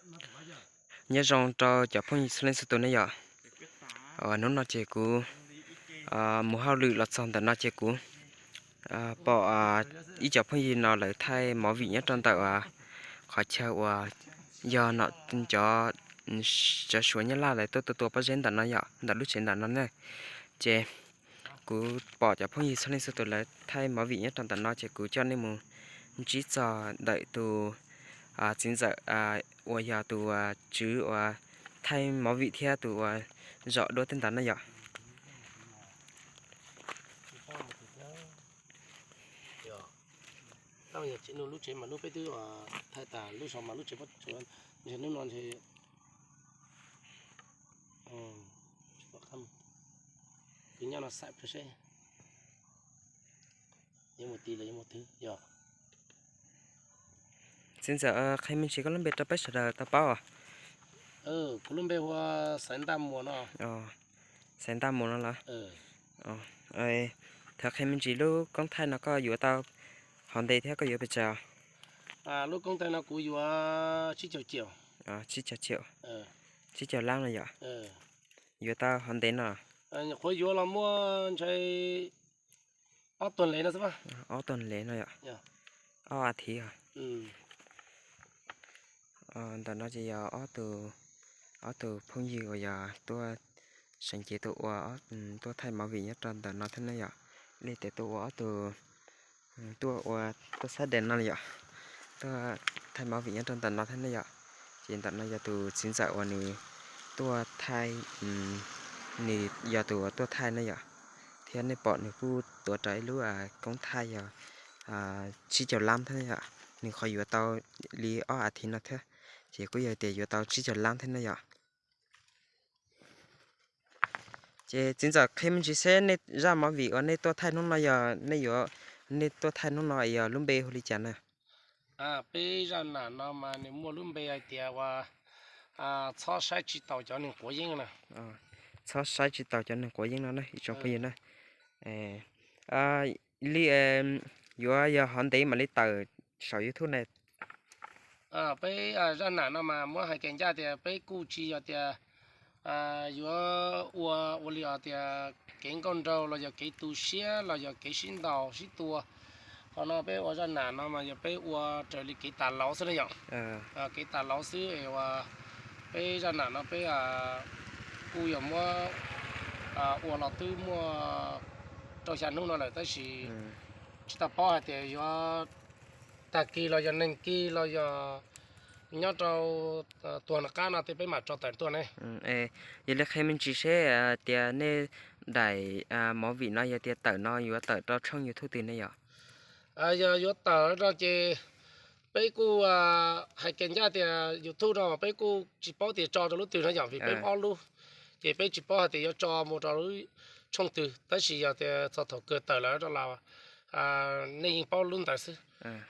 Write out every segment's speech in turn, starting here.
Nyob zoo rau cov phooj ywg txhua leej txhua tus ne yom. Hnub no ces kuv mus hauj lwm los txog ntawm no ces kuv pom ib cov phooj ywg no lawv thaij movie nyob rau ntawm qhov chaw uas yog no cov, cov Suav Nyab Laj lawv tuaj tua tua pob zeb ntawm no yom, ntawm lub tsev ntawm no na. Ces kuv pom cov phooj ywg txhua leej txhua tus lawv thaij movie nyob rau ntawm no ces kuv coj nej mus ntsib txog ntawm tus txiv ntxawm uas yog tus tswv uas thaij movie thiab tus uas zom duab tej ntawd na yom. Lub tsev mas lub peb twb thaij tas lub saud mas lub tsev pob tsuas ntshe hnub no ntshe kuv nyob no xaim pliag seb yuav mus ti los yuav mus twg yog. Txiv ntxawm, qhia me ntsis koj lub npe rau peb sawv daws tau paub. Kuv lub npe hu ua Xaiv Ntaj Muas no. Xaiv Ntaj Muas no los? Thov qhia me ntsis lub koob thaij no koj yuav tau hov ntev thiab koj yuav pes tsawg? Lub koob thaij no kuv yuav tsib caug caum. Tsib caug caum. Tsib caug lab no yom? Yuav tau hov ntev no? Nyuam qhuav yuav los muaj ntshai ob tuag ntev no xwb. Ob tuag ntev no yom? Ob as thiv. Ntawm no ces yog ob tug, ob tug phooj ywg uas yog tuaj seev cev tuaj ua, tuaj thaij movie nyob rau ntawm no thiab ne yom. Li tias tuaj ua ob tug, tuaj ua, tuaj xab dees no yom, tuaj thaij movie nyob rau ntawm no thiab ne yom. Ces ntawm no yog tus txiv ntxawm uas nws tuaj thaij, nws yog tus uas tuaj thaij ne yom. Thiab nej pom nws kuj tuav rau ib lub koob thaij yog tsib caug lab thiab yom. Nws qhov yuav tau li ob as thiv no thiab. Ces kuj yog tias yuav tau tsib caug lab thiab ne yom. Ces txiv ntxawm qhia me ntsis seb nej zaj movie uas nej tuaj thaij hnub no yog nej yuav, nej tuaj thaij hnub no yog lub npe hu li cas na? Peb zaj nam no mas nws muaj lub npe hais tias uas txhob saib tsis taus cov neeg quav yeeb na. Txhob saib tsis taus cov neeg quav yeeb no na ib tsoom phooj ywg na. Li yuav yog hov ntev mam li tawm saum YouTube na? Peb zaj nam no mas muab hais kev ncaj tias peb kuj tsis yog tias yuav ua ua li os tias kev nkauj nraug los yog kev tu siab los yog kev sib ntaus sib tua. Qhov no peb ua zaj nam no mas yog peb ua raws li kev tas lauv xwb na yom. Kev tas lauv xwb es uas peb zaj nam no peb kuj yog muab ua los twb muaj rau xya hnub no lawm tab sis tsis tau paub hais tias yuav tag kis los yog neeg kis los yog nyob rau tuag nram qab no tej peb mam tso tawm tuaj ne. Yog li qhia me ntsis seb tias nej daim movie no yog tias tawm no yuav tawm rau tshooj YouTube twg ne yom? Yog yuav tawm no ces peb kuj hais kev ncaj tias YouTube no peb kuj tsis paub tias tso rau lub twg no yom vim peb ob lub. Ces peb tsis paub hais tias yuav tso mus rau lub tshooj twg tab sis yog tias txog thaum kawg tawm lawm rau los nej yeej paub lub ntawd xwb.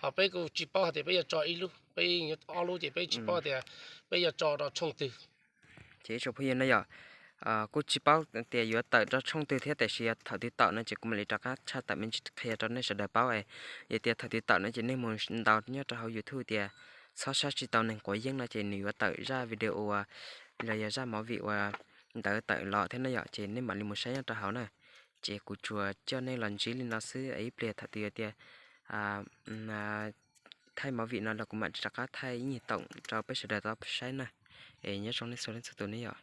Ho peb kuj tsis paub hais tias peb yuav tso ib lub peb yeej yuav ob lub ces peb tsis paub tias peb yuav tso rau tshooj twg. Ces ib tsoom phooj ywg no yom, kuj tsis paub tias yuav tawm rau tshooj twg thiab tiam sis yog thaum twg tawm no ces kuv mam li rov qab tshaj tawm me ntsis qhia rau nej sawv daws paub. Yog tias thaum twg tawm no ces nej mus ntaus nyob rau hauv YouTube tias txhob saib tsis taus neeg quav yeeb no ces nws yuav tawm zaj video uas los yog zaj movie uas ntawd tawm los thiab no yom ces nej mam li mus saib nyob rau hauv na. Ces kuv tsuas coj nej los ntsib li no xwb ib pliag thaum twg yog tias thaij movie no los kuv mam rov qab thaij ib nyuag toom rau peb sawv daws tau saib na. Es nyob zoo nej txhua leej txhua tus ne yom.